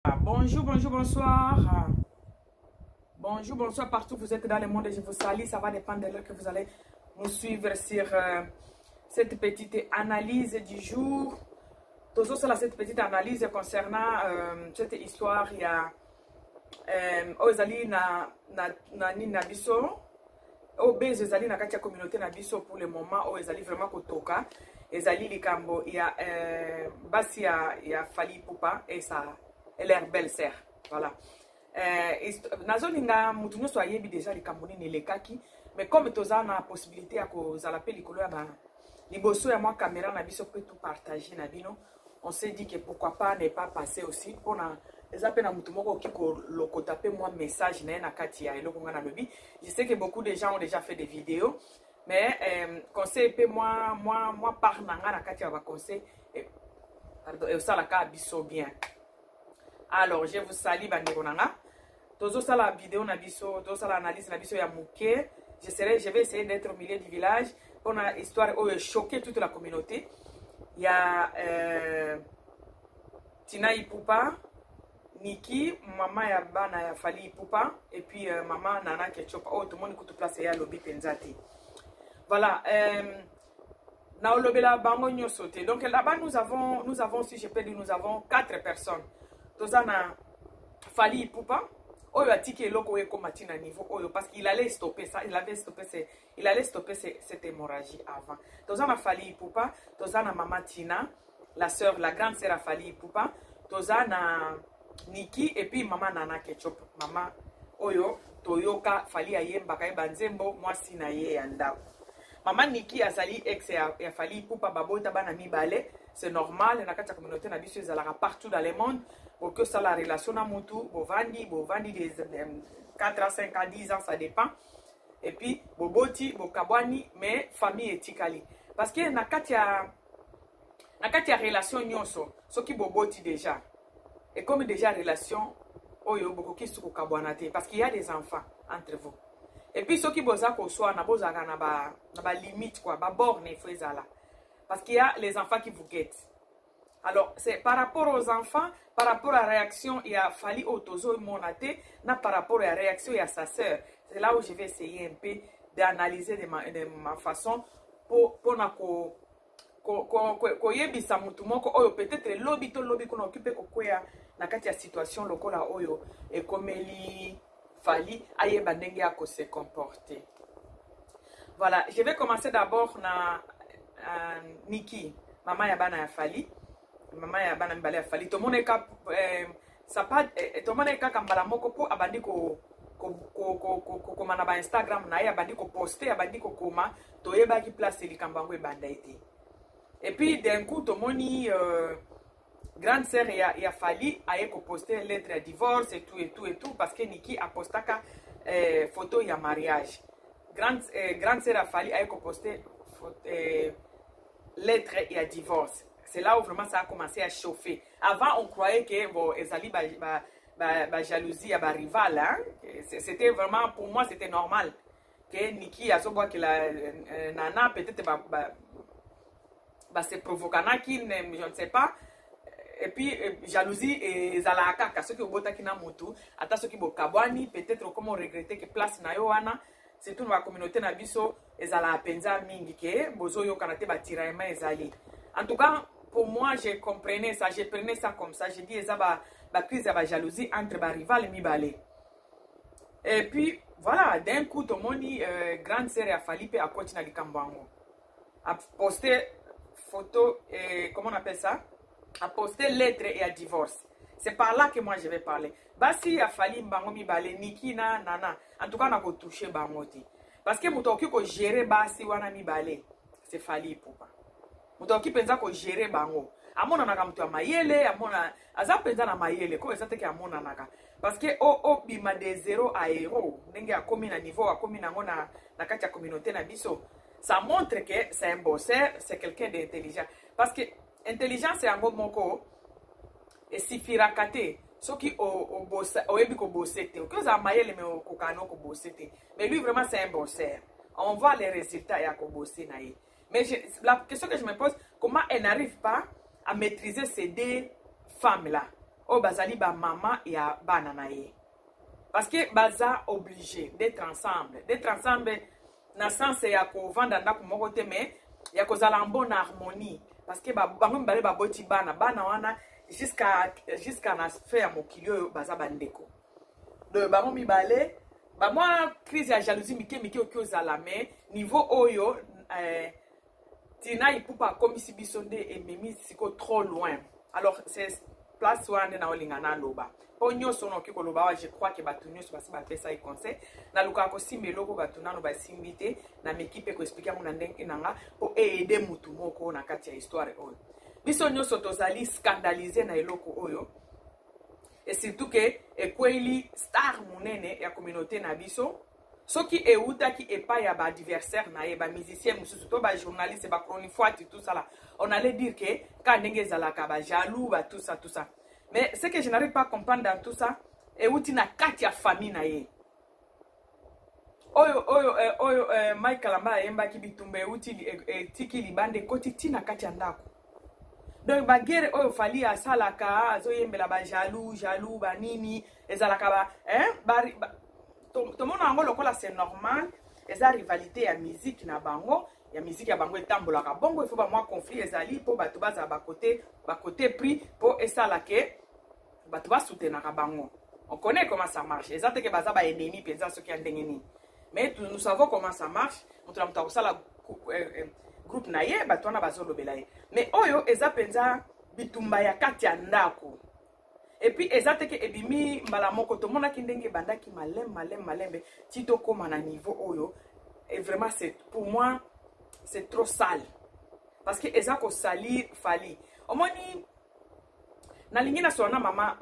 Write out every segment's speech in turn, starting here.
Bonjour, bonjour, bonsoir. Bonjour, bonsoir partout vous êtes dans le monde et je vous salue. Ça va dépendre de l'heure que vous allez nous suivre sur cette petite analyse du jour. Toujours sur cette petite analyse concernant cette histoire, il y a oyo ezali na nini na biso, oyo buzz ezali na kati ya communauté na biso pour le moment, oyo ezali vraiment kotoka, ezali likambo ya basi ya Fally Ipupa et leur belle sœur. Voilà. Nazolinga mutu nyonso ayebi déjà likambo nini elekaki, mais comme toza na possibilité ya kozala mpe likolo ya ba liboso ya mwa caméra na biso mpe topartage na bino, on s'est dit que pourquoi pas ne pas passer aussi mpona eza mpe na motu moko okoki kolokota mpe mwa message na ye na kati ya eloko nga nalobi. Je sais que beaucoup de gens ont déjà fait des vidéos, mais conseil mpe mwa part na nga na kati ya baconseil, pardon, eosalaka biso bien. Alors je vous salue, bandeko na nga. Tozosala vidéo na biso, tozosala analyse na biso ya moke. Je vais essayer d'être au milieu du village mpona histoire oyo choqué toute la communauté ya Tina Ipupa, Niki, mama ya bana ya Fally Ipupa, et puis mama Nana Ketchup oyo tomoni kutu place ya lobi mpenza te. Voilà, na olobela bango nyonso te. Donc là-bas, nous avons, si je peux dire, nous avons quatre personnes. Toza na Fally Ipupa oyo atiki eloko oyo ekóma ntina niveau oyo, parce qu'il allait stopper ça, il avait stoppé ce, il allait stopper cette hémorragie avant. Toza na Fally Ipupa, toza na mama Tina, la sœur, la grande sœur ya Fally Ipupa, toza na Niki et puis mama Nana Ketchup, mama oyo toyoka Fally ayembaka ye banzembo, mwasi na ye ya ndako. Mama Niki azali ex ya Fally Ipupa, babota bana mibale. C'est normal, na kati ya communauté na biso ezalaka partout dans le monde. Bokoki osala relation na mutu, bovandi des 4 ans, 5 ans, 10 ans, ça dépend, et puis boboti, bokabwani, mais famille etikali, parce que na kati ya relation nyonso, soki boboti déjà, ekomi déjà relation oyo bokoki su kokabwana te, parce qu'il y a des enfants entre vous. Et puis soki boza koswana, bozalaka na balimite quoi, baborne il faut ezala, parce qu'il y a les enfants qui vous guettent. Alors c'est par rapport aux enfants, par rapport à la réaction ya Fally oyo tozomona te, na par rapport à la réaction ya sa sœur. C'est là où je vais essayer un peu d'analyser de ma façon mpona koyebisa motu moko oyo peut-être lobi to lobi kuna oki mpe kokwea na kati ya situation lokola oyo ekomeli Fally, ayeba ndenge ya kose comporter. Voilà, je vais commencer d'abord na Niki, mama ya bana ya Fally, mama ya bana mibale ya Fally. Tomoneka tomonaki kaka mbala moko mpo abandi kokoma na bainstagram na ye, abandi koposte, abandi kokoma, toyebaki place likambo yango ebanda ye te. Et puis d'un coup tomoni grande sœur ya Fally aye koposte lettre ya divorce et tout et tout et tout, parce que Niki apostaka photo ya mariage. Grande sœur ya Fally aye koposte lettre ya divorce. C'est là où vraiment ça a commencé à chauffer. Avant, on croyait que bon, ezali ba jalousie ya ba rival, hein? C'était vraiment, pour moi c'était normal que Niki azobwakela Nana, peut-être ba se provokanaki, je ne sais pas. Et puis jalousie ezalaka kaka soki obotaki na motu, ata soki bokabwani, peut-être okoma oregrete ke place na yo wana. Surtout na bacommunauté na biso ezalaka mpenza mingi ke bozoyokana te, batiraillement ezali. En tout cas pour moi, je comprenais ça, je prenais ça comme ça. Je dis eza bacrise ya bajalousie entre barival mibale. Et puis voilà, d'un coup tomoni grande sœur ya Fally mpe akoti na likambo yango, aposte photo, comment on appelle ça, aposte lettre ya divorce. C'est par là que moi je vais parler. Basi ya Fally bango mibale, Niki na Nana, en tout cas na kotouche bango te, parce que moto akoki kogérer basi wana mibale, c'est Fally Ipupa. Moto akoki mpenza kogérer bango, amonanaka moto ya mayele, amona aza mpenza na mayele ko eza teke amonanaka, parce que obima de zéro à héros ndenge akomi na niveau akomi nango na kati ya communauté na biso, ça montre que c'est un bosseur, c'est quelqu'un d'intelligent, parce que intelligence yango moko esifiraka te soki oyebi kobose te. Oki ozala mayele me okokana no kobose te, mais lui vraiment c'est un bosseur. On voit les résultats ya kobose na ye. Mais la question que je me pose, comment elle n'arrive pas à maîtriser ces deux femmes là? Oyo bazali ba mama ya bana na ye. Parce que baza obligé d'être ensemble. D'être ensemble na sens ya kovanda ndako moko te mais ya kozala en bonne harmonie. Parce que bango mibale baboti bana, bana wana jusqu'à na fin ya mokili oyo baza bandeko. Donc bango mibale ba mwa crise ya jalousie mike mike oki ozala mais niveau oyo Tina Ipupa akomisi biso nde ememi siko trop loin. Alors c'est place wana nde naolinga naloba mpo nyonso naoki koloba awa, je crois ke bato nyonso basi bapesa ye conseil. Nalukaka kosimba eloko bato nano basimbi te, nameki mpe koexplike yango na ndenge na nga mpo eede motu moko na kati ya histoire oyo. Biso nyonso tozali scandalise na eloko oyo, et surtout ke ekweli star monene ya communauté na biso. Soki ewutaki epai ya ba adversaire na ye, ba musicien mosusu to ba journaliste, ba chronifuati, tout ça là, on allait dire que ka ndenge ezalaka ba jaloux, ba tout ça, tout ça. Mais ce que je n'arrive pas à comprendre dans tout ça, ewuti na kati ya famille na ye. Oyo, oyo, oyo Mike Kalamba ayembaki bitumba ewuti, etiki libanda ekoti ti na kati ya ndako. Donc ba guerre oyo Fally asalaka, azoyembela ba jaloux, jaloux, ba nini, ezalaka ba, hein, ba, ba, tomona yango lokola c'est normal, eza rivalité ya musique na bango, ya musique ya bango etambolaka bongo, il faut ba mwa conflit ezali po bato bazala ba côté, ba côté pris po esala ke bato basoutenaka bango. On connaît comment ça marche. Eza te ke baza ba ennemi penza soki ya ndenge nini. Mais nous savons comment ça marche. Moto na moto akosala groupe na ye, bato wana bazolobela ye. Mais oyo eza penza bitumba ya kati ya ndako. Et puis eza te ke ebimi mbala moko, tomonaki ndenge ebandaki malembe, malembe, malembe, ti tokóma na niveau oyo. Et vraiment, c'est, pour moi, c'est trop sale. Parce que eza kosalir Fally. Omoni, nalingi nasola na mama,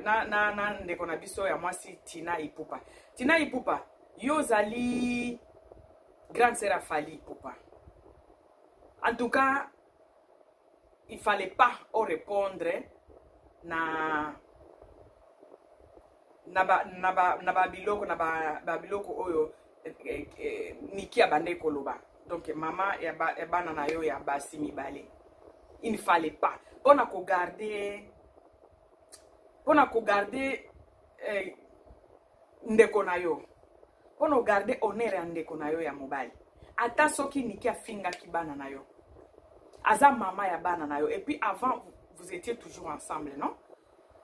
na ndeko na biso ya mwasi Tina Ipupa. Tina Ipupa, yo ozali grande sœur ya Fally Ipupa. En tout cas, il fallait pas au répondre na na ba, na ba, na ba biloko, na ba, ba biloko oyo, Niki abandaki koloba. Donc mama ya ba, ya bana na yo ya basi mibale, il ne fallait pas mpona kogarder, mpona kogarder, ndeko na yo, mpona kogarder honneur ya ndeko na yo ya mobali. Ata soki Niki afingaki bana na yo, aza mama ya bana na yo. Et puis avant vous étiez toujours ensemble, non?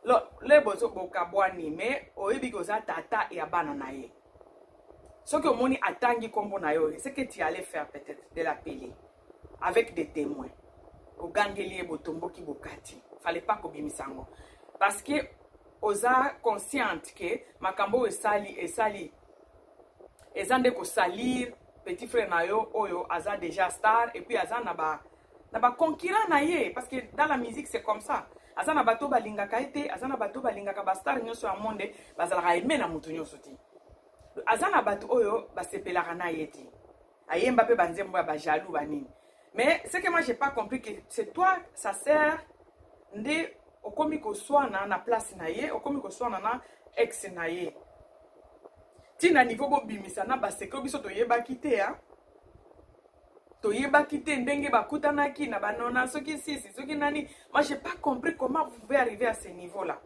Lo, le bozo bokabwani, mais oyebi ke oza tata ya bana na ye. Soki omoni atangi kombo na yo, ce que tu allais faire peut-être de l'appeler avec des témoins, ogangeli ye, botomboki, bokati. Fallait pas kobimisa yango, parce que oza consciente ke makambo oyo esali, esali eza nde kosalir petit frère na yo oyo aza déjà star, et puis aza na ba, na ba concurrent na ye, parce que dans la musique c'est comme ça. Aza na bato balingaka ye te, aza na bato balingaka ba star nyonso ya monde, bazalaka aime na moto nyonso te. Aza na bato oyo basepelaka na ye te. Ayemba pe banzembo ya ba jaloux ba nini. Mais ce que moi j'ai pas compris, que c'est toi sa sœur nde okomi koswana na place na ye, okomi koswana na ex na ye. Tina niveau bobimisa na baseko biso toyebaki te, hein? Toyebaki te ndenge bakutanaki na banona soki sisi soki nani. Moi j'ai pas compris comment vous pouvez arriver à ce niveau là.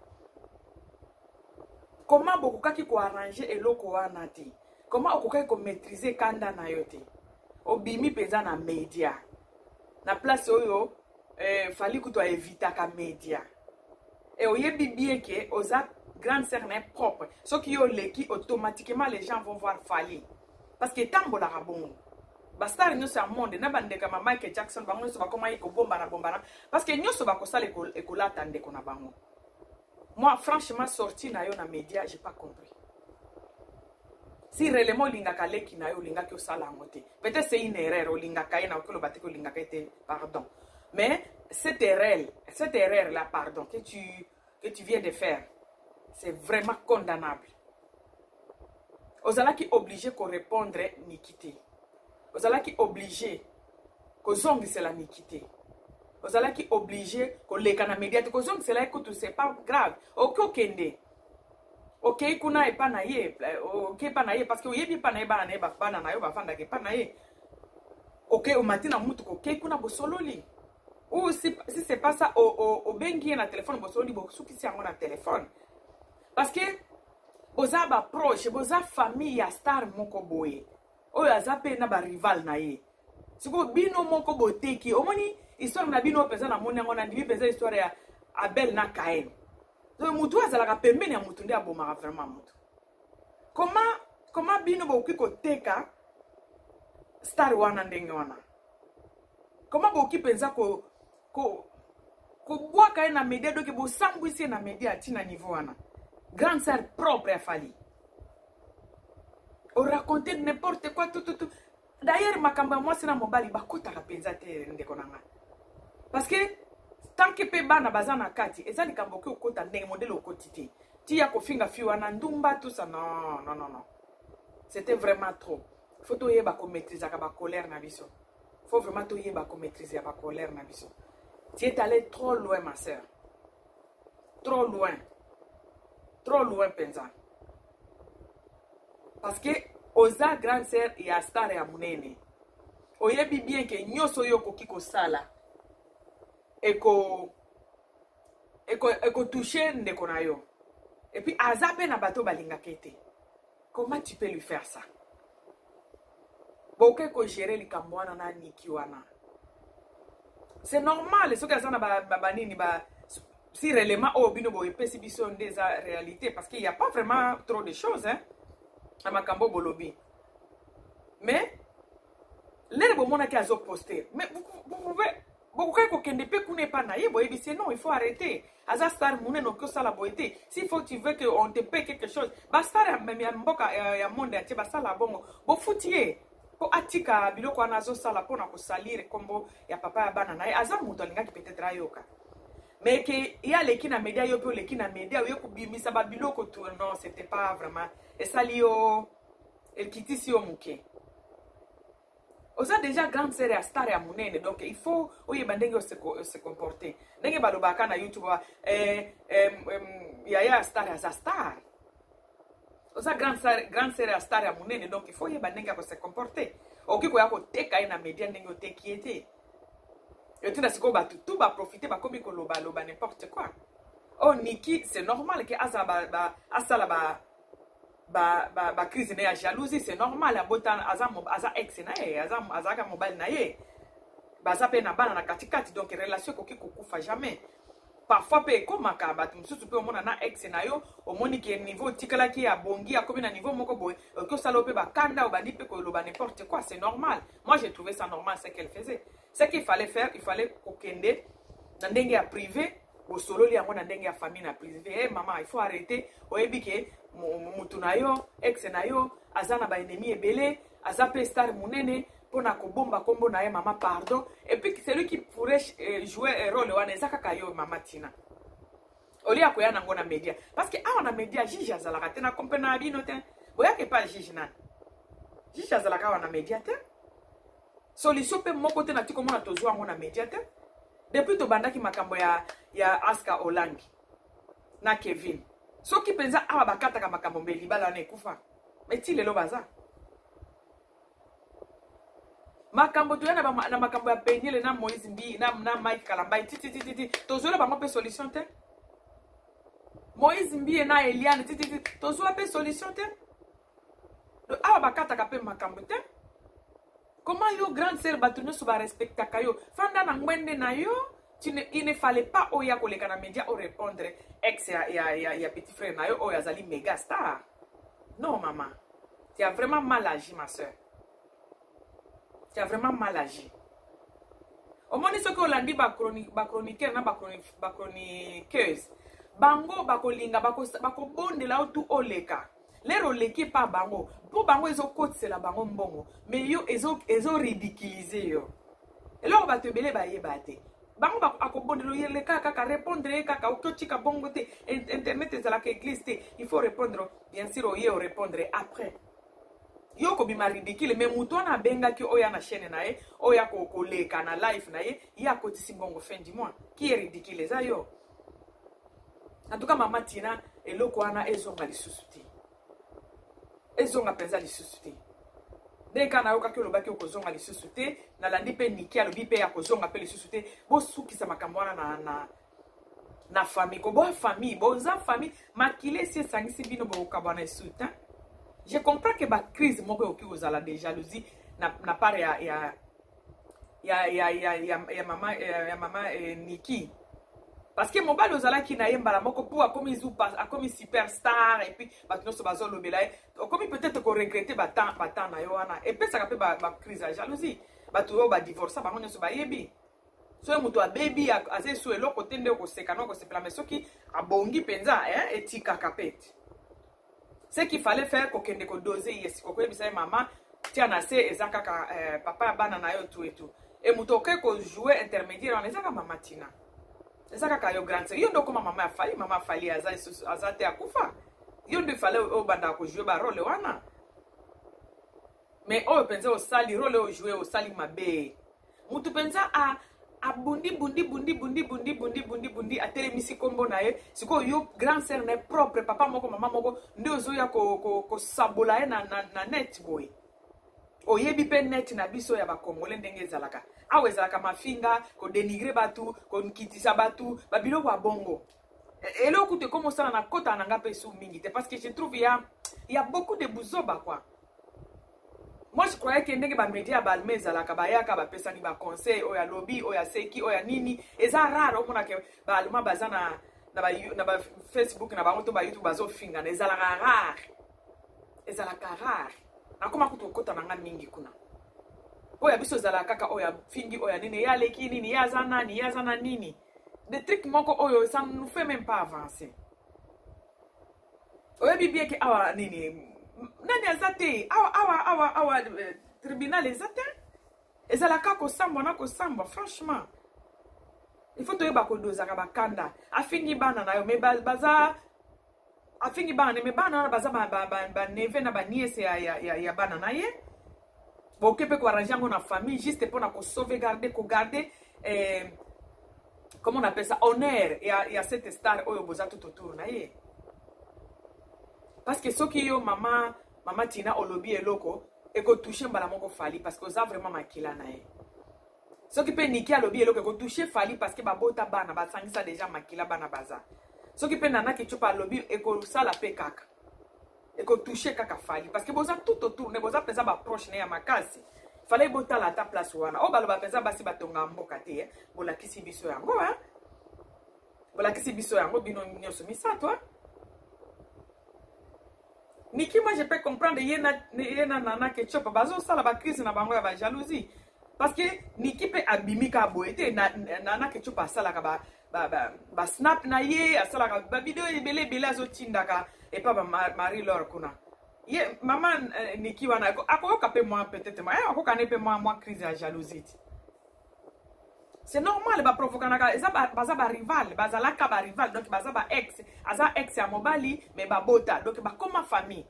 Comment bokokaki koarranger eloko wana te? Comment okokaki komaîtriser kanda na yo te? Obimi mpenza na media, na place oyo, Fally kutu aevitaka media. Et oyebi bien ke oza grande sœur na ye propre. Soki yo oleki, automatiquement les gens vont voir Fally, parce que etambolaka bongo. Ba star nyonso ya monde na bandeko ya Michael Jackson, bango nyonso bakomaki kobombana bombana, parce que nyonso bakosala ekolata ndeko na bango. Moi franchement, sorti na yo na média, j'ai pas compris. Si réellement olingaka leki na yo, olingaki osala yango te. Peut-être c'est une erreur, olingaka ye, na okoloba te olingaka ye te, pardon. Mais cette erreur là, pardon, que tu viens de faire, c'est vraiment condamnable. Ozalaki obligé ko répondre Niki te. Ozalaki obligé kozongisela Niki te. Ozalaki obligé koleka na média te, kozongisela ye kutu c'est pas grave. Oki okende, okei kuna epa na ye, okei epa na ye, parce que oyebi epa na ye, bana na ye, bana na yo bafandaka epa na ye. Okei, omati na mutuka, okei kuna, bosololi. Ou si c'est pas ça, obengi ye na telefone, bosololi, bosukisi yango na telefone, parce que boza baproche, boza famille ya star moko boye oyo aza mpe na barival na ye. Sikoyo bino moko boteki. Omoni histoire na bino mpenza, namoni yango, nandimi mpenza histoire ya Abel na Cain. Donc motu oyo azalaka pembeni ya motu nde abomaka vraiment motu. Comment bino bokoki koteka star wana ndenge wana? Comment bokoki mpenza kobwaka ye na media? Donc bosambwisi ye na media ntina niveau wana. Grande sœur propre ya Fally, oraconte n'importe quoi, tout, tout, tout. D'ailleurs, makambo ya mwasi na mobali bakotaka mpenza te, ndeko na nga, parce que tant que mpe bana baza na kati, eza likambo oki okota ndenge modele okoti te. Ti ya kofinga fi wana ndumba, tout ça, non, non, non, non, c'était vraiment trop. Faut toyeba komaîtrisaka bacolère na biso. Faut vraiment toyeba komaîtrise ya bacolère na biso. Tu es allé trop loin, ma sœur, trop loin, trop loin mpenza, parce que oza grande sœur ya star ya monene. Oyebi bien ke nyonso oyo okoki kosala ekotouche ndeko na yo, et puis aza mpe na bato balingaka ete. Comment tu peux lui faire ça? Bokoki kogérer likambo wana na Niki wana, c'est normal. Soki aza na banini ba, si réellement oyo bino boyepesi biso nde eza réalité, parce qu'il y a pas vraiment trop de choses, hein, na makambo bolobi. Mais lere bomonaki azoposte, mais vous pouvez, bokokaki kokende mpe kuna epa na ye, boyebisi: non, il faut arrêter, aza star monene, okoki osala boye te. S'il faut, tu veux que on te paie quelque chose, bastar ya mboka, ya monde atie, basala bongo, bofuti ye mpo atika biloko wana azosala mpona kosalire nkombo ya papa ya bana na ye. Aza moto alingaki peut-être ayoka, mais ke ye aleki na media, yo mpe oleki na media, oye kobimisa babiloko tu. Non, c'était pas vraiment. Esali yo, ekitisi yo moke. Oza déjà grande sœur ya star ya monene, donc il faut oyeba ndenge ose comporter. Ndenge balobaka na YouTube, yaya ya star aza star. Oza grande sœur ya star ya monene, donc il faut oyeba ndenge ya kose comporter. Okoki koya koteka ye na media ndenge oteki ye te. Etina sikoyo bato tu baprofite, bakomi kolobaloba n'importe quoi. Oh, Niki, c'est normal ke aza ba, asala ba bacrise ba, ba na ya jalousie, c'est normal. Abota, aza ex na ye, azalaka mobali na ye, baza mpe na bana na katikati, donc relation ekoki kokufa jamais. Parfois mpe ekomaka bato mosusu mpe omona na ex na yo, omoni ke niveau otikalaki, abongi, akomi na niveau moko boye, okoki osala mpe bakanda, obandi mpe koloba n'importe quoi. C'est normal. Moi, j'ai trouvé ça normal, ce qu'elle faisait. Ce qu'il fallait faire, il fallait kokende na ndenge ya privé, bosololi yango na ndenge ya famille na privé: hey, mama, il faut arrêter. Oyebi ke mutu na yo, ex na yo, aza na baennemi ebele, aza mpe star monene, mpona kobomba nkombo na ye, mama, pardon. Et puis celui qui pourrait jouer rôle wana eza kaka yo, mama Tina, olia koya nango na média, parce que awa na média juge azalaka te. Na comprendre na bino te. Boyaka epa juge nani? Juge azalaka awa na média te. Solution mpe moko te nati komona tozwa yango na média te. Depuis tobandaki makambo ya Aska Olangi na Kevin, soki mpenza awa bakataka makambo, mbe libala wana ekufa. Me ti lelo baza makambo. Toya na makambo ya Peniele na Moïse Mbi na Mike Kalambai, titititi, tozwela bango mpe solution te. Moïse Mbie na Eliane, tititi, tozwa mpe solution te. Awa bakataka mpe makambo te. Comment yo, grande sœur, bato nyonso barespectaka yo, fanda na ngwende na yo. Il ne fallait pas oya koleka na média orépondre ex ya petit frère na yo oyo azali méga star. Non, mama, tu as vraiment mal agi, ma soeur, tu as vraiment mal agi. Omoni, soki olandi bachroniqueur na bachroniqueuse, bango bakolinga bakobondela yo tu oleka. Lero oleki epa bango mpo bango ezokotisela bango mbongo, mais yo ezoridiculiser yo. Eloko bato ebele bayeba te, bango akobondela, oyeleka kaka, répondre ye kaka, oki otika bongo te. Internet ezalaka église te, il faut répondre. Bien sûr, oye orépondre, après yo kobima ridicule. Mais moto wana abengaki oyo na chaîne na ye, oyo akoleka na live na ye, ye akotisi mbongo fin du mois. Qui est ridicule? Eza yo. En tout cas, mama Tina, eloko wana ezonga lisusu te, ezonga mpenza lisusu te. Ndenge kaka nayokaki olobaki okozonga lisusu te, nalandi mpe Niki alobi mpe akozonga mpe lisusu te. Bosukisa makambo wana na famille. Koboya famille, boza famille, makila esi esangisi bino, bokokabwana esu te. Je comprends que ba crise moko ekoki kozala de jalousie na part ya mama Niki, parce que mobali ozalaki na ye, mbala moko mpo akomi zupa, akomi superstar, et puis bato nyonso bazolobela ye, okomi peut-être koregretter batemps na yo wana. Epesaka mpe bacrise ya jalousie. Bato oyo badivorça, bango nyonso bayebi, soki moto abebi, aza esu eloko te, nde okoseka na okosepela. Mais soki abongi mpenza, etikaka mpe te. Ce qu'il fallait faire, kokende kodoser ye siko, koyebisa ye: mama, tia na se, eza kaka papa ya bana na yo, tu etu e moto oke kojouer intermédiaire wana, eza kaka mama Tina, eza kaka yo grande sœur. Yo nde okoma mama ya Fally. Mama ya Fally aza lisusu, aza te, akufa. Yo nde fallait obandaka kojouer barôle wana. Mais oyo mpenza osali, rôle oyo ojouer, osali mabe. Motu mpenza abundi, bundi, bundi, bundi, bundi, bundi, bundi, bundi, atelemisi nkombo na ye. Sikoyo yo, grande sœur na ye propre, papa moko, mama moko, nde ozoya kosabola ye na net boye. Oyebi mpe net na biso ya bakongole ndenge ezalaka awa, ezalaka mafinga, kodénigrer bato, kokitisa bato, babiloko ya bongo. Eloko kutu ekoma osala na kota na nga mpe esu mingi te, parce que je trouve ya beaucoup de buzoba, quoi. Moi, je croyais que ndenge bamédia ya baallemands ezalaka, bayaka, bapesani baconseil, oyo alobi, oyo aseki, oyo ya nini. Eza rare omonake baallemands baza na bafacebook na bango to bayoutube bazofingana. Ezalaka rare, ezalaka rare. Nakoma kutu kokota na nga mingi kuna. Oyo ya biso ezalaka kaka oyo afingi, oyo ya nini, ye aleki nini, ye aza nani, ye aza na nini, des trucs moko oyo ça ne nous fait même pas avancer. Oyebi bien ke awa nini, nani aza te awa, awa tribunal eza te, ezalaka kosambwa na kosambwa. Franchement, il faut toyeba kodozaka bakanda. Afingi bana na yo, mais baza, afingi bana ne, mais bana wana baza baneveux na banièces ya bana na ye. Boke mpe koarranger yango na famille, juste mpona kosauvegarder, kogarder comment on appelle ça, honneur ya cette star oyo boza tout autour na ye. Parce que soki yo mama Tina olobi eloko, ekotoucher mbala moko Fally, parce que oza vraiment makila na ye. Soki mpe Niki alobi eloko, ekotoucher Fally, parce que babota bana, basangisa déjà makila, bana baza. Soki mpe Nana Ketchup alobi, ekosala mpe kaka, ekotoucher kaka Fally, parce que boza tout autour ne, boza mpenza baproche ne ya makasi. Fallait botala ata place wana oyo baloba mpenza basi batonga mboka te. Bolakisi biso yango, bolakisi biso yango, bino nyonso misato. Niki, moi je peux comprendre ye na Nana Ketchup bazosala bacrise na bango ya bajalousie, parce que Niki mpe abimi kaka boye te. Nana Ketchup asalaka basnap ba na ye, asalaka bavideo ebele ebele, azotindaka epa ba Marie Laure kuna. Ye mama Niki wana akoyoka mpe mwa, peut-être akokana mpe mwa crise ya jalousie ti. C'est normal, baprovokanaka, eza baza barival, bazalaka barival, donc baza ba ex, aza ex ya mobali, mais babota, donc bakoma famille.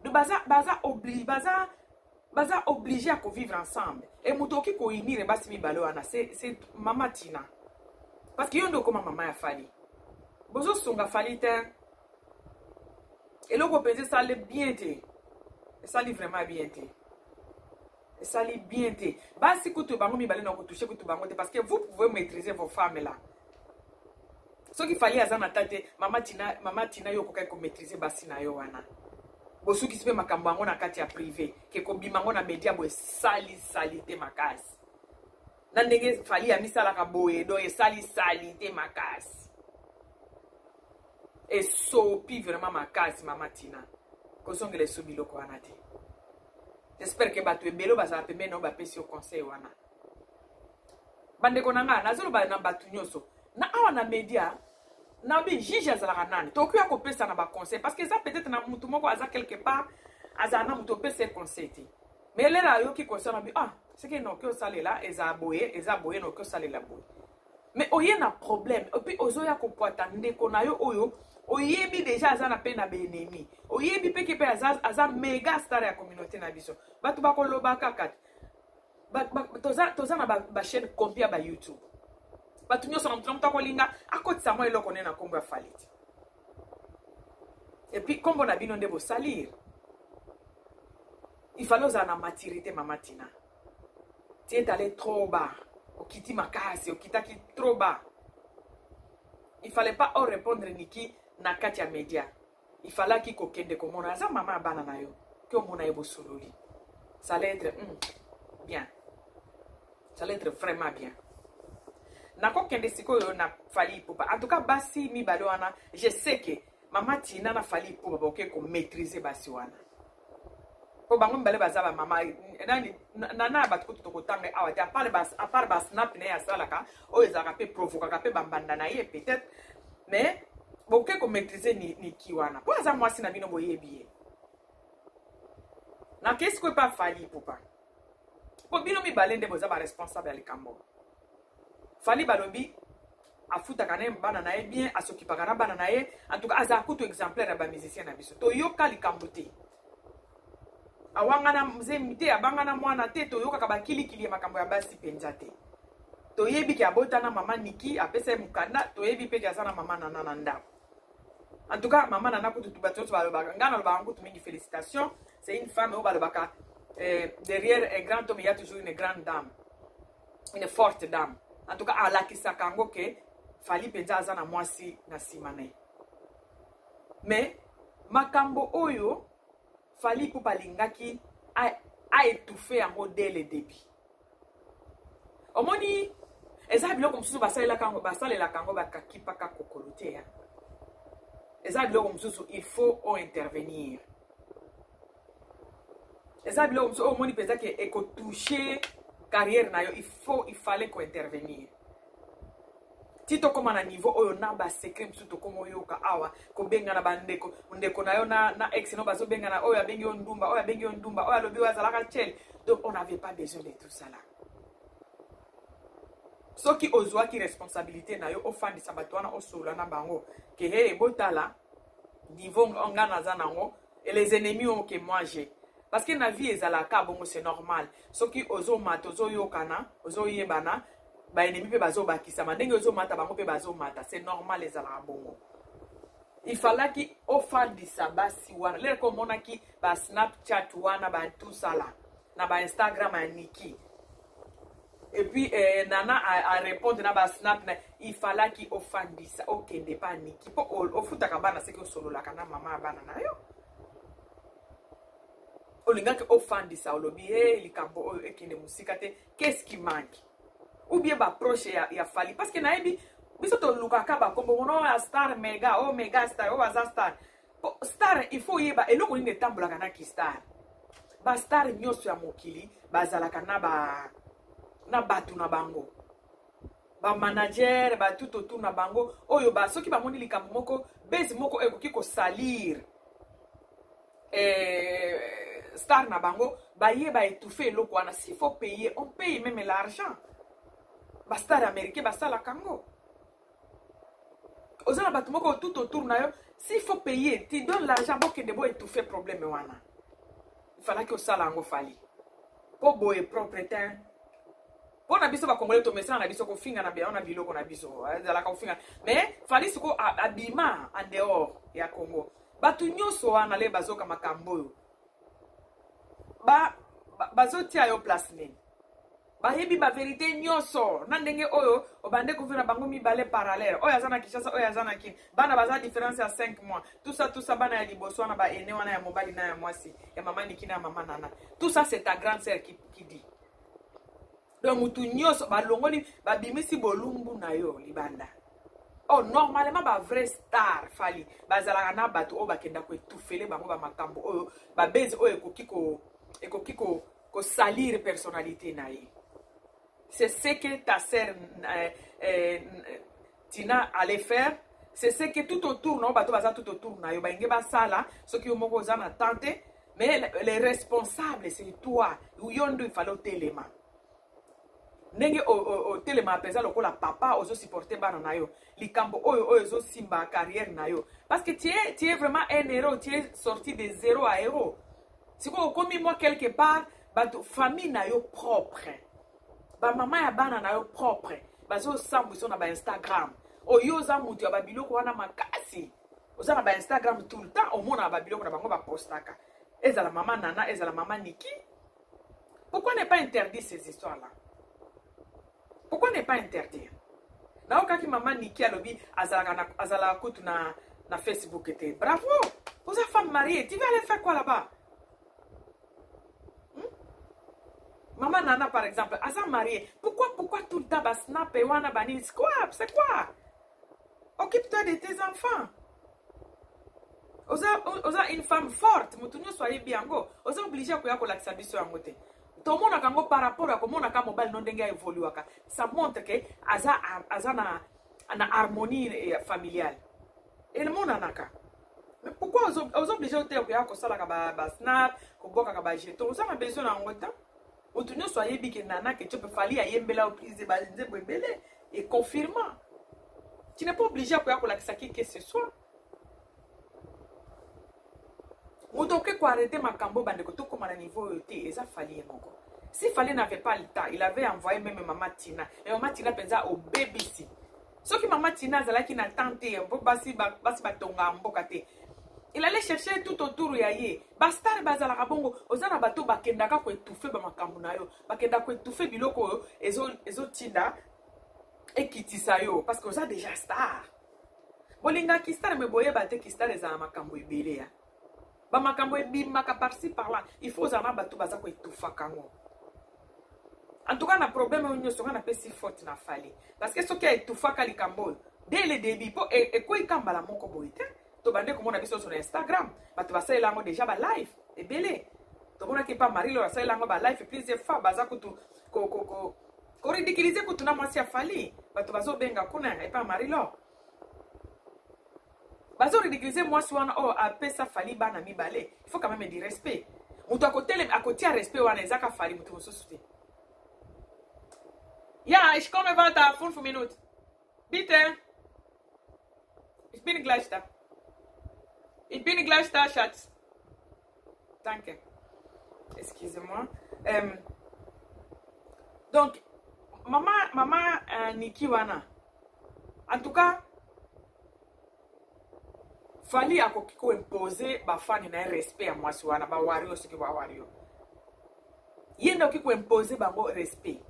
Donc baza obligé ya kovivre ensemble. E moto okoki kounir basi mibale wana, c'est mama Tina, parce que yo nde okoma mama ya Fally. Bozosunga Fally te. Eloko mpenza esali bien te, esali vraiment bien te, esali bien te. Basi kutu bango mibale na kotoucher kutu bango te, parce que vous pouvez maîtriser vos femmes là. Soki Fally aza na ta te, mama Tina, mama Tina, yo okokaki komaîtriser basi na yo wana. Bosukisi mpe makambo yango na kati ya privé, ke kobima yango na média boye esalisali te makasi. Na ndenge Fally amisalaka boye, donc esalisali te makasi, esopi vraiment makasi. Mama Tina, kozongela eso biloko wana te. J'espère ke bato ebele oyo bazala pembeni na oyo bapesi yo conseil wana. Bandeko na ngai, nazoloba na bato nyonso na awa na média, nabi juge azalaka nani, tokoki ya kopesa na baconseil, parce que eza peut-être na mutu moko aza quelque part, azala na moto opesa ye conseil te, mais lelo ayoki conseil na bi: ah, soki noki osalela eza boye, eza boye, noki osalela boye. Mais oye na problème, et puis ozoya kopwata ndeko na yo oyo oyebi déjà aza na mpe na baennemi, oyebi mpe ke mpe aza méga star ya communauté na biso. Bato bakoloba kaka te. Toza na bachaîne combien ya bayoutube? Bato nyonso na moto na moto akolinga akotisa mwa eloko nde na nkombo ya Fally te. Et puis nkombo na bino nde bosalire. Il fallait ozala na maturité, mama Tina. Tu es allé trop bas, okiti makasi, okitaki trop bas. Il fallait pas orépondre Niki na kati ya média. Il fallaki kokende komona, aza mama ya bana na yo, ke omona ye bosololi. Ça allait être bien, ça allait être vraiment bien. Nakokende sikoyo na Fally Ipupa. En tout cas, basi mibale wana, je sais que mama Tina na Fally Ipupa bakoki komaîtrise basi wana, mpo bango mibale baza bamama nani nana ya bato kutu tokotanga awa te, à part basnap na ye asalaka oyo ezalaka mpe provokaka mpe bambanda na ye peut-être. Mais bokoki komaîtrise Niki wana mpo aza mwasi na bino, boyebi ye. Nakei sikoyo epa Fally Ipupa, mpo bino mibale nde boza baresponsable ya likambo. Fally, balobi afutaka na ye bana na ye bien, asokipaka na bana na ye. En tout cas, aza kutu exemplaire ya bamusicien na biso. Toyoka likambo te awangana zemi te, abangana mwana te, toyokaka bakilikili ya makambo ya basi mpenza te. Toyebi ke abotana mama Niki, apesa ye mokanda. Toyebi mpe ke aza na mama Nana na ndako. En tout cas, mama Nana kutu, bato nyonso balobaka, ngai nalobaka kutu mingi, félicitation. C'est une femme oyo balobaka derrière un grand homme, il y a toujours une grande dame, une forte dame. En tout cas, alakisaka yango ke Fally mpenza aza na mwasi na nsima na ye. Mais makambo oyo, Fally Ipupa alingaki aétouffe yango dès le début. Omoni, eza biloko mosusu basalelaka yango, basalelaka yango bakakipaka kokolo te ya. Eza biloko mosusu, il faut ointervenir. Eza biloko mosusu oyo omoni mpenza ke ekotouche carrière na yo, il fallait kointervenir. Ti tokóma na niveau oyo na basecret mosusu tokóma oyoka awa, kobengana bandeko, ndeko na yo na ex no bazobengana, oyo abengi yo ndumba, oyo abengi yo ndumba, oyo alobi oyo azalaka tchel. Donc on n'avait pas besoin de tout ça là. Soki ozwaki responsabilité na yo, ofandisa bato wana, osolola na bango ke he, botala niveau nga naza nango et les ennemis oyo que moi j'ai. Parce que na vie ezalaka bongo, c'est normal. Soki ozomata, ozoyokana, ozoyebana, baennemi mpe bazobakisama. Ndenge ozomata, bango mpe bazomata, c'est normal, ezalaka bongo. Il fallaki ofandisa basi wana. Lelo omonaki basnapchat wana, batusala na bainstagram ya Niki, et puis Nana arépondre na basnap na. Il fallaki ofandisa, okende pa Niki, mpo ofutaka bana, seki osololaka na mama ya bana na yo. Olingaki ofandisa, olobi he, likambo oyo ekende mosika te, qu'est-ce qui manque? Ou bien baproche ya Fally, parce que nayebi biso tolukaka bakombo mono ya star, mega oyo, mega star oyo aza star. Star, il faut oyeba eloko nini etambolaka na kistar. Bastar nyonso ya mokili bazalaka na bato na bango, bamanager, batutotu na bango oyo ba, soki bamoni likambo moko, base moko ekoki kosalir star na bango, baye baétouffe eloko wana. S'il faut payer, on paye même l'argent. Bastar américain basalaka yango. Oza na bato moko tout autour na yo, s'il faut payer, tu donnes l'argent, bokende boétouffe problème wana. Ifalaki osala yango, Fally, mpo boye propre te. Mpo na biso bakongole, tomesana na biso kofinga na biao na biloko na biso, ezalaka kofinga. Mais Fally sikoyo abima en dehors ya Congo. Bato nyonso wana le bazoka makambo oyo, bazotia yo place nini? Bayebi baverité nyonso na ndenge oyo obande kovivre na bango mibale parallèle, oyo aza na Kinshasa, oyo aza na Kini, bana baza différence ya 5 mois, tout ça, tout ça. Bana ya liboso wana, baene wana ya mobali na ya mwasi, ya mama Niki na ya mama Nana, tout ça, c'est ta grande sœur qui dit. Donc mutu nyonso balongoli, babimisi bolumbu na yo libanda. Oh, normalement bavrai star, Fally, bazalaka na bato oyo bakenda koétouffele bango bamakambo oyo, babase oyo ekoki kosalir personnalité na ye. C'est ce que ta sœur Tina allait faire, c'est ce que tout autour na yo, bato baza tout autour na yo balingi basala. Soki yo moko oza na temps te, mais les responsables, c'est toi. Yo nde ifale otelema ndenge otelema mpenza lokola papa, ozosupporte bana na yo, likambo oyo ezosimba carrière na yo, parce que tu es vraiment un héros. Tu es sorti de zéro à héros. Sikoyo okomi mwa quelque part, bato, famille na yo propre, bamama ya bana na yo propre, bazosambwisa na bainstagram. Oyo oza moto ya babiloko wana makasi, oza na bainstagram tout le temps, omonaka babiloko na bango bapostaka. Ezala mama Nana, ezala mama Niki. Pourquoi ne pas interdire ces histoires là? Pourquoi ne pas interdire? Naokaki mama Niki alobi azalaka na azalaka kutu na na Facebook te. Bravo! Oza femme mariée, tu vas aller faire quoi là-bas? Maman Nana par exemple, aza mariée. Pourquoi tout le temps ba snap et wana banini? C'est quoi? C'est quoi? Occupe-toi de tes enfants. Oza, oza une femme forte, mutu nyonso ayebi yango. Oza obligé koya kolakisa biso yango te. Tomonaka yango par rapport ya komonaka mobali no ndenge aevoluaka. Ça montre que aza, aza na, na harmonie familiale. Emonanaka. Mais pourquoi oza obligé te koya kosalaka ba, ba snap, kobwakaka ba jeton? Oza na besoin na yango te. Mutu nyonso ayebi ke Nana Ketchup Fally ayembela prise ba nzembo ebele et confirma. Tu n'es pas obligé koya kolakisa qui que ce soit. Moto oke koarrete makambo bandeko tokóma na niveau oyo te, eza Fally ye moko. Si Fally n'avait pas le temps, il avait envoyé même Mama Tina. Mais Mama Tina penza obebisi. Soki Mama Tina azalaki na temps te, mpo basi basi batonga mboka te. Il allait chercher tout autour ya ye. Ba star bazalaka bongo, oza na bato bakendaka ko étouffer ba makambo na yo, bakenda ko étouffer biloko oyo ezo ezotinda ekitisa yo parce que oza déjà star. Bolingaki star mais boyeba te ki star ezala makambo ebele ya. Ba makambo ebimaka par-ci par-là, il faut ozala na bato baza ko étouffaka yango. En tout cas na problème oyo nyonso nga napesi faute na Fally parce que soki aétouffaka likambo oyo dès le début po ekwei mbala moko boye te. Tobande komona biso nyonso na Instagram, bato basalela yango déjà ba live ebele. Tomonaki pa Marie Laure asalela yango ba live plusieurs fois, baza kutu ko ko ko ko ridiculiser kutu na mwasi ya Fally, bato bazobenga kuna epa Marie Laure. Bazo ridiculiser mwasi wana oyo apesa Fally bana mibale. Il faut quand même du respect. Moto akotele akotia respect wana ezaka Fally, moto mosusu te. Ja, ich komme weiter, 5 Minuten. Bitte. Ich bin gleich da. Ich bin gleich da, Schatz. Danke. Excusez-moi. Donc, maman Niki wana. En tout cas, Fally akoki ko imposer ba fani na respect ya mwasi wana, ba wario soki ba wario. Ye nde akoki ko imposer bango respect.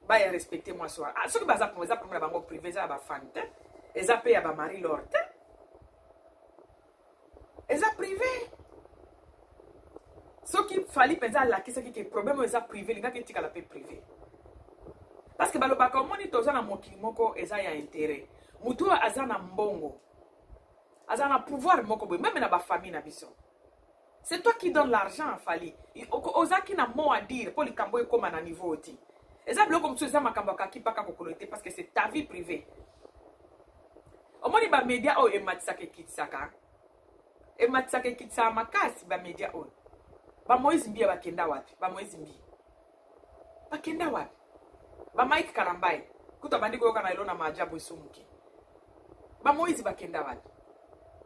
Ba ya respecter mwasi wana. Ah, soki baza eza problème na bango privé, eza ya ba fan te. Eza pe ya ba Marie Laure te. Eza privé. Soki Fally penza alakisaki ke problème oyo eza privé, lingaki etikala pe privé. Parce que balobaka omoni toza na mokili moko eza ya intérêt. Mutu oyo aza na mbongo, aza na pouvoir moko boye, même na ba famille na biso. C'est toi qui donne l'argent, Fally. Ozaki na mot à dire pour likambo ekoma na niveau oti. Eza biloko mosusu eza makambo akaki paka kokolo te parce que c'est ta vie privée. Omoni ba média oyo ematisaka ekitisaka. Ematisaka ekitisaka makasi ba média oyo. Ba Moïse Mbiye bakenda wapi? Ba Moïse Mbiye. Bakenda wapi? Ba Mike Kalambayi. Kuta bandi koyoka na elona maajabu esumuki. Ba Moïse bakenda wapi?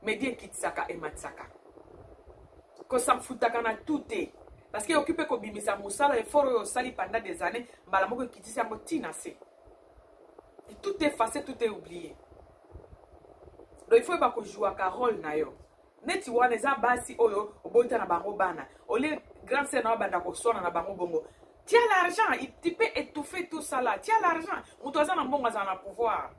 Média ekitisaka ematisaka. Kosamfutaka na tout te. Parce que occupé kobimisa mosala effort oyo osali pendant des années, mbala moko ekitisi yango tina se. Et tout est effacé, tout est oublié. Donc il faut ba ko jouer ka rôle na yo. Neti wana eza basi oyo obota na bango bana. Ole grand sœur na banda ko sona na bango bongo. Tu as l'argent, tu peux étouffer tout ça là. Tu as l'argent. Mutu aza na mbongo aza na pouvoir.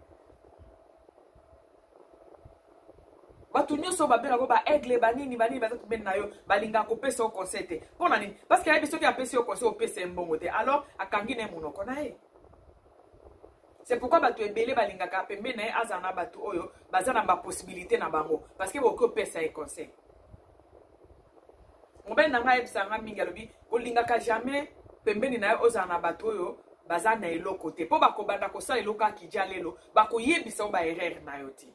Bato nyonso babengaka ba aigle banini banini baza pembeni na yo, balingaka kopesa yo conseil te. Mpo na nini? Parce que ayebi soki apesi yo conseil opesa ye mbongo te. Alors akangi na ye monoko na ye. C'est pourquoi bato ebele balingaka pembeni na ye aza na bato oyo baza na ba possibilité na bango parce que bokoki opesa ye conseil. Mobali na ngai ayebisaka nga mingi, alobi kolingaka jamais pembeni na ye ozala na bato oyo baza na eloko te, mpo bakobanda kosala eloko akija lelo, bakoyebisa yo ba erreur na yo te.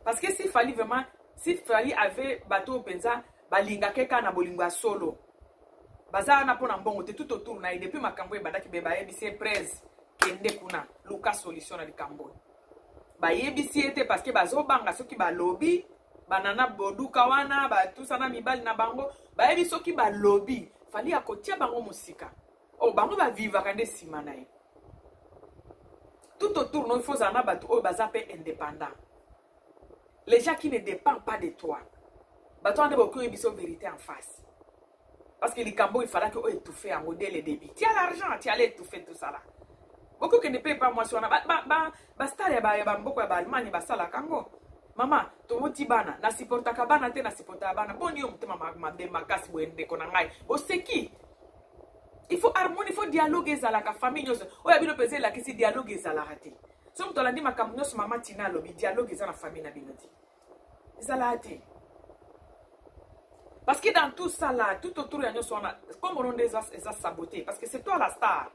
Parce que si Fally vraiment, si Fally avait bato penza balingaka kaka na bolingo ya solo, baza wana mpona mbongo te, tout autour na ye depuis makambo ebandaki be bayebisi ye presse kende kuna luka solution na likambo. Bayebisi ye te parce que bazobanga soki balobi banana boduka wana batusana mibali na bango, bayebi soki balobi Fally akotia bango mosika. Oh, bango bavivaka nde nsima na ye. Tout autour no il faut ozala na bato oyo baza mpe indépendant. Les gens qui ne dépendent pas de toi, bato wana nde bakoki oyebisa vérité en face. Parce que likambo il fallait que oétouffe yango dès le début. Tu as l'argent, tu allais étouffer tout ça là. Bokokende mpe epa mwasi wana, bastar ya bamboka ya baallemagne basalaka yango. Mama, toboti bana, nasupportaka bana te, nasupportaka bana. Boni yo motema mabe makasi boye, ndeko na ngai? Oseki. Il faut harmonie, il faut dialogue ezalaka famille nyonso. Oyo ya bino mpenza elakisi dialogue ezalaka te. Soki moto alandi makambo nyonso mama Tina alobi, dialogue eza na famille na bino te, ezalaka te. Parce que dans tout ça là, tout autour ya nyonso wana, kombo no nde eza saboté, parce que c'est toi la star.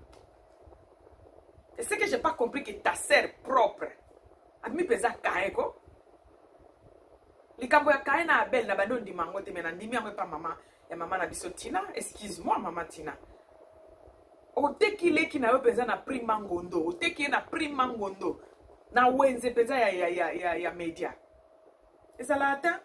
Et ce que j'ai pas compris, que ta sœur propre abimi mpenza kaye ko likambo ya kaye na Abel na bandi ondima yango te, me nandimi yango epa mama ya mama na biso Tina. Excuse moi, mama Tina, oteki leki na yo mpenza na prix mangondo, oteki ye na prix mangondo na wenze mpenza ya media. Ezalaka ata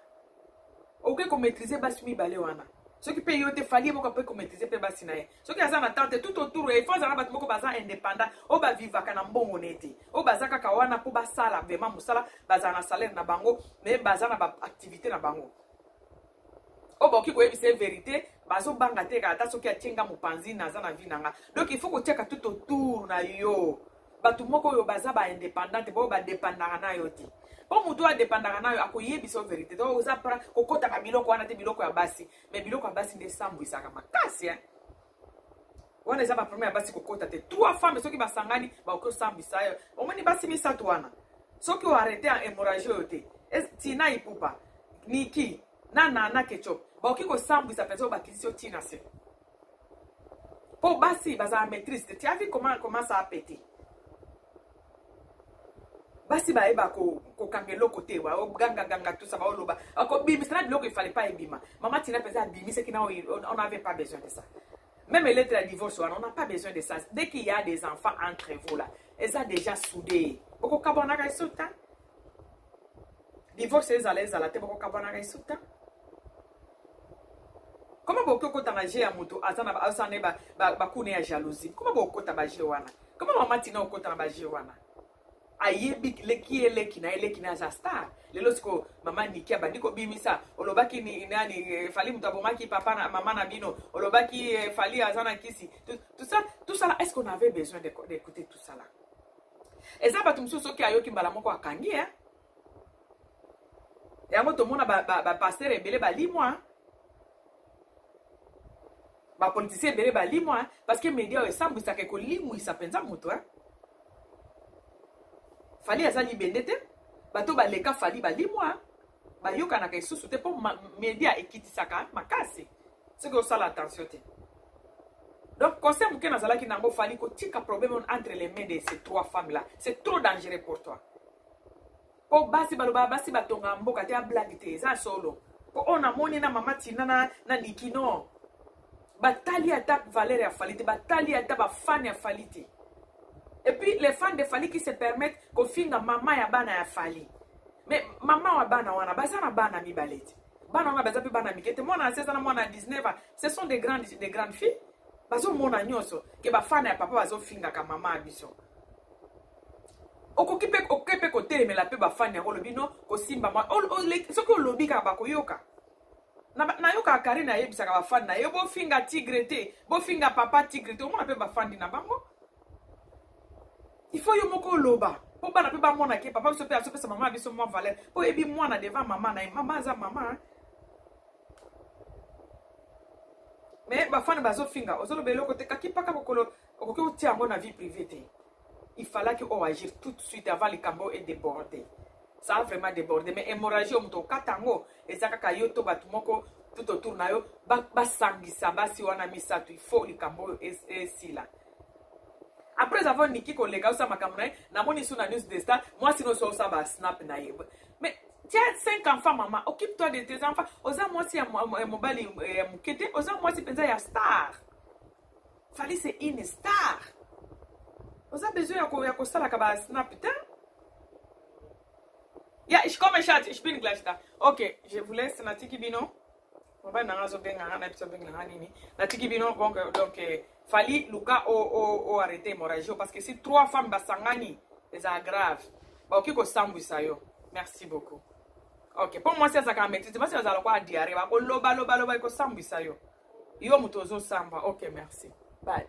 okoki komaîtrise basi mibale wana, soki mpe yo te, Fally moko akoki komaîtrise mpe basi na ye soki aza na temps te. Tout autour, il faut azala bato moko baza indépendant, oyo bavivaka na mbongo na ye te, oyo baza kaka wana mpo basala vraiment mosala, bazala na salaire na bango, mais baza na baactivité na bango, oyo bakoki koyebisa ye vérité, bazobanga te kaka ata soki atie nga mopanzi, naza na vie na nga. Donc il faut kotiaka tout autour na yo bato moko oyo baza baindépendante, baoyo badépendaka na yo te, mpo motu oyo adépendaka na yo akoyebisa yo vérité. Donc oza kokɔtaka biloko wana te, biloko ya basi. Mais biloko ya basi nde esambwisaka makasi, hein? Wana eza baproblème ya basi, kokɔta te. Trois femmes soki basangani, bakoki osambwisa yo. Omoni basi misato wana, soki oarrêter ya hémorragie oyo te, Tina Ipupa, Niki na Nana Ketchup bakoki kosambwisa mpenza oyo bakitisi yo ntina se mpo basi bazala maîtrise te. Tu as vu comment ça a pété? Basi bayeba kokanga eloko te, bagangaganga tusa, baoloba, akobimisa na biloko efale pa ebima. Mama Tina mpenza abimisaki na, on n'avait pas besoin de ça. Même lettre ya divorce wana, on n'a pas besoin de ça. Dès qu'il y a des enfants entre vous là, eza déjà soudé, bokokabwanaka esu ta. Divorce ezala, ezala te, bokokabwanaka esu ta. Comment bokoki okota na jeu ya moto aza na asala ne bakune ya jalousie? Comment bokota bajeu wana? Comment, mama Tina, okota na bajeu wana? Ayebi leki ye, leki na ye, leki na aza star. Lelo siko mama Niki abandi kobimisa, olobaki nani, Fally moto abomaki papa na mama na bino, olobaki Fally aza na kisi, tout ça, tout ça là. Est ce qu'on avait besoin d'écouter tout ça là? Eza bato mosusu soki ayoki mbala moko akangi, hein? Yango tomona bapasteur ebele balimwa, bapoliticien ebele balimwa, parce que media oyo esambwisaka, ekolimwisa mpenza moto. Fally aza libende te. Bato baleka Fally balimwa, bayokanaka lisusu te, mpo media ekitisaka makasi soki osala attention te. Donc conseil moke nazalaki nango, Fally, kotika problème entre les mains de ces trois femmes là, c'est trop dangereux pour toi. Mpo basi balobaka basi batongaka mboka te, ablague te, eza solo. Mpo oyo namoni na mama Tina na Niki, non, batali ata valeur ya Fally te, batali ata bafans ya Fally te. Et puis les fans de Fally qui se permettent kofinga mama ya bana ya Fally. Mais mama wa bana wana baza na bana mibale te, bana wana baza mpe bana mike te, mwana ya 16 na mwana ya 19 ans, ce sont des grandes filles. Bazomona nyonso ke bafans ya papa bazofingaka mama ya biso. Okoki mpe, okoki mpe kotelemela mpe bafans yango, olobi no kosimba mwa. Soki olobi kaka, bakoyoka. Nayokaka Karine ayebisaka bafans na ye: bofinga tigre te, bofinga papa tigre te. Omona mpe bafandi na bango. Il faut yo moko oloba mpo bana mpe bamona ke papa biso mpe azopesa mama ya biso mwa valeur, mpo oyebi mwana devant mama na ye, mama aza mama. Mais bafans bazofinga, ozoloba eloko te, kaki mpaka mokolo okoki kotia yango na vie privée te. Il fallait que agir tout de suite avant likambo edébordé. Ça a vraiment débordé. Mais hémorragie oyo, moto okata yango eza kaka yo to bato moko tout autour na yo. Basangisa basi wana misato, il faut likambo oyo esila. Après avoir Niki koleka osala makambo na ye, namoni su na News de Star, mwasi nyonso osala basnap na ye. Mais tu as cinq enfants, maman, occupe-toi de tes enfants. Oza mwasi ya mobali ya moke te, oza mwasi mpenza ya star. Fally, c'est une star. Oza besoin ya kosalaka basnap te. Ja, ich komme, Schatz, ich bin gleich da. Ok, je vous laisse, natiki bino. Mobali nanga azobenga nga, na biso abenga nga nini. Natiki bino, donc Fally, luka o arrêter hémorragie, parce que si trois femmes basangani, eza grave. Baoki kosambwisa yo. Merci beaucoup. Ok, mpo mwasi azalaka na maîtrise, basi bazala lokola diarrhée, bakolobaloba ekosambwisa yo, yo moto ozosamba. Ok, merci, bye.